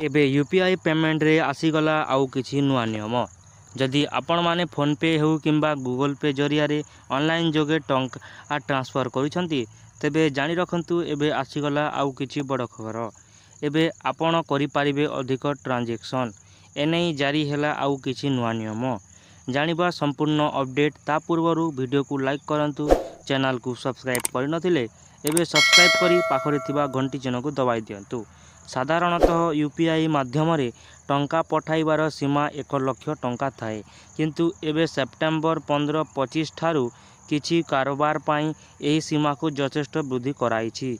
ଏବେ ୟୁପିଆଇ ପେମେଣ୍ଟରେ ଆସିଗଲା ଆଉ କିଛି ନୂଆ ନିୟମ। ଯଦି ଆପଣମାନେ ଫୋନ୍ପେ ହେଉ କିମ୍ବା ଗୁଗଲ୍ ପେ ଜରିଆରେ ଅନଲାଇନ୍ ଯୋଗେ ଟଙ୍କା ଟ୍ରାନ୍ସଫର୍ କରୁଛନ୍ତି, ତେବେ ଜାଣି ରଖନ୍ତୁ, ଏବେ ଆସିଗଲା ଆଉ କିଛି ବଡ଼ ଖବର। ଏବେ ଆପଣ କରିପାରିବେ ଅଧିକ ଟ୍ରାଞ୍ଜାକ୍ସନ୍। ଏନେଇ ଜାରି ହେଲା ଆଉ କିଛି ନୂଆ ନିୟମ। ଜାଣିବା ସମ୍ପୂର୍ଣ୍ଣ ଅପଡ଼େଟ୍। ତା ପୂର୍ବରୁ ଭିଡ଼ିଓକୁ ଲାଇକ୍ କରନ୍ତୁ। ଚ୍ୟାନେଲକୁ ସବସ୍କ୍ରାଇବ୍ କରିନଥିଲେ ଏବେ ସବସ୍କ୍ରାଇବ୍ କରି ପାଖରେ ଥିବା ଘଣ୍ଟି ଚିହ୍ନକୁ ଦବାଇ ଦିଅନ୍ତୁ। ସାଧାରଣତଃ ୟୁପିଆଇ ମାଧ୍ୟମରେ ଟଙ୍କା ପଠାଇବାର ସୀମା 1 ଲକ୍ଷ ଟଙ୍କା ଥାଏ। କିନ୍ତୁ ଏବେ ସେପ୍ଟେମ୍ବର 15 25 ଠାରୁ କିଛି କାରବାର ପାଇଁ ଏହି ସୀମାକୁ ଯଥେଷ୍ଟ ବୃଦ୍ଧି କରାଇଛି।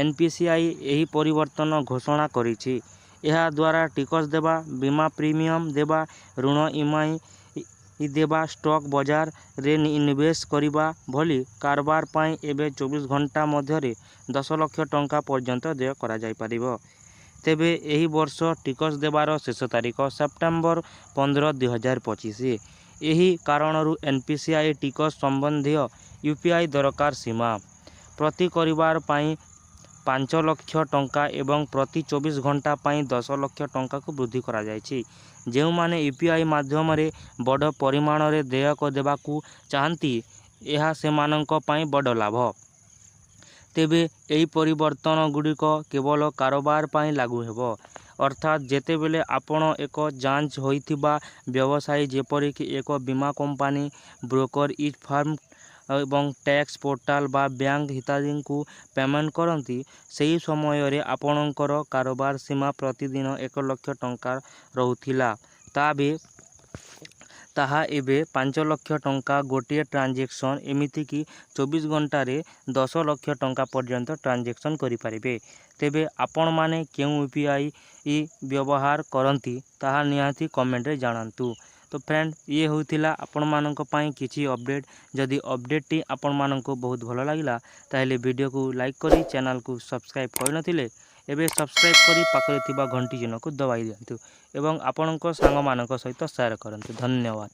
ଏନ୍ପିସିଆଇ ଏହି ପରିବର୍ତ୍ତନ ଘୋଷଣା କରିଛି। ଏହା ଦ୍ୱାରା ଟିକସ ଦେବା, ବୀମା ପ୍ରିମିୟମ ଦେବା, ଋଣ ଇଏମ୍ଆଇ ଦେବା, ଷ୍ଟକ୍ ବଜାରରେ ନିବେଶ କରିବା ଭଳି କାରବାର ପାଇଁ ଏବେ 24 ଘଣ୍ଟା ମଧ୍ୟରେ 10 ଲକ୍ଷ ଟଙ୍କା ପର୍ଯ୍ୟନ୍ତ ଦେୟ କରାଯାଇପାରିବ। ତେବେ ଏହି ବର୍ଷ ଟିକସ ଦେବାର ଶେଷ ତାରିଖ ସେପ୍ଟେମ୍ବର 15 2025। ଏହି କାରଣରୁ ଏନ୍ପିସିଆଇ ଟିକସ ସମ୍ବନ୍ଧୀୟ ୟୁପିଆଇ ଦରକାର ସୀମା ପ୍ରତି କାରବାର ପାଇଁ 5 ଲକ୍ଷ ଟଙ୍କା ଏବଂ ପ୍ରତି 24 ଘଣ୍ଟା ପାଇଁ 10 ଲକ୍ଷ ଟଙ୍କାକୁ ବୃଦ୍ଧି କରାଯାଇଛି। ଯେଉଁମାନେ ୟୁପିଆଇ ମାଧ୍ୟମରେ ବଡ଼ ପରିମାଣରେ ଦେୟ ଦେବାକୁ ଚାହାନ୍ତି, ଏହା ସେମାନଙ୍କ ପାଇଁ ବଡ଼ ଲାଭ। ତେବେ ଏହି ପରିବର୍ତ୍ତନଗୁଡ଼ିକ କେବଳ କାରବାର ପାଇଁ ଲାଗୁ ହେବ। ଅର୍ଥାତ୍ ଯେତେବେଳେ ଆପଣ ଏକ ଯାଞ୍ଚ ହୋଇଥିବା ବ୍ୟବସାୟୀ, ଯେପରିକି ଏକ ବୀମା କମ୍ପାନୀ, ବ୍ରୋକରେଜ୍ ଫାର୍ମ ଏବଂ ଟ୍ୟାକ୍ସ ପୋର୍ଟାଲ ବା ବ୍ୟାଙ୍କ ଇତ୍ୟାଦିଙ୍କୁ ପେମେଣ୍ଟ କରନ୍ତି, ସେହି ସମୟରେ ଆପଣଙ୍କର କାରବାର ସୀମା ପ୍ରତିଦିନ 1 ଲକ୍ଷ ଟଙ୍କା ରହୁଥିଲା, ତା ବି ତାହା ଏବେ 5 ଲକ୍ଷ ଟଙ୍କା ଗୋଟିଏ ଟ୍ରାଞ୍ଜାକ୍ସନ୍, ଏମିତିକି 24 ଘଣ୍ଟାରେ 10 ଲକ୍ଷ ଟଙ୍କା ପର୍ଯ୍ୟନ୍ତ ଟ୍ରାଞ୍ଜାକ୍ସନ୍ କରିପାରିବେ। ତେବେ ଆପଣମାନେ କେଉଁ ୟୁପିଆଇ ବ୍ୟବହାର କରନ୍ତି, ତାହା ନିହାତି କମେଣ୍ଟରେ ଜଣାନ୍ତୁ। ତ ଫ୍ରେଣ୍ଡ, ଇଏ ହେଉଥିଲା ଆପଣମାନଙ୍କ ପାଇଁ କିଛି ଅପଡ଼େଟ୍। ଯଦି ଅପଡ଼େଟ୍ଟି ଆପଣମାନଙ୍କୁ ବହୁତ ଭଲ ଲାଗିଲା, ତାହେଲେ ଭିଡ଼ିଓକୁ ଲାଇକ୍ କରି ଚ୍ୟାନେଲକୁ ସବସ୍କ୍ରାଇବ୍ କରିନଥିଲେ ଏବେ ସବସ୍କ୍ରାଇବ୍ କରି ପାଖରେ ଥିବା ଘଣ୍ଟି ଚିହ୍ନକୁ ଦବାଇ ଦିଅନ୍ତୁ ଏବଂ ଆପଣଙ୍କ ସାଙ୍ଗମାନଙ୍କ ସହିତ ସେୟାର କରନ୍ତୁ। ଧନ୍ୟବାଦ।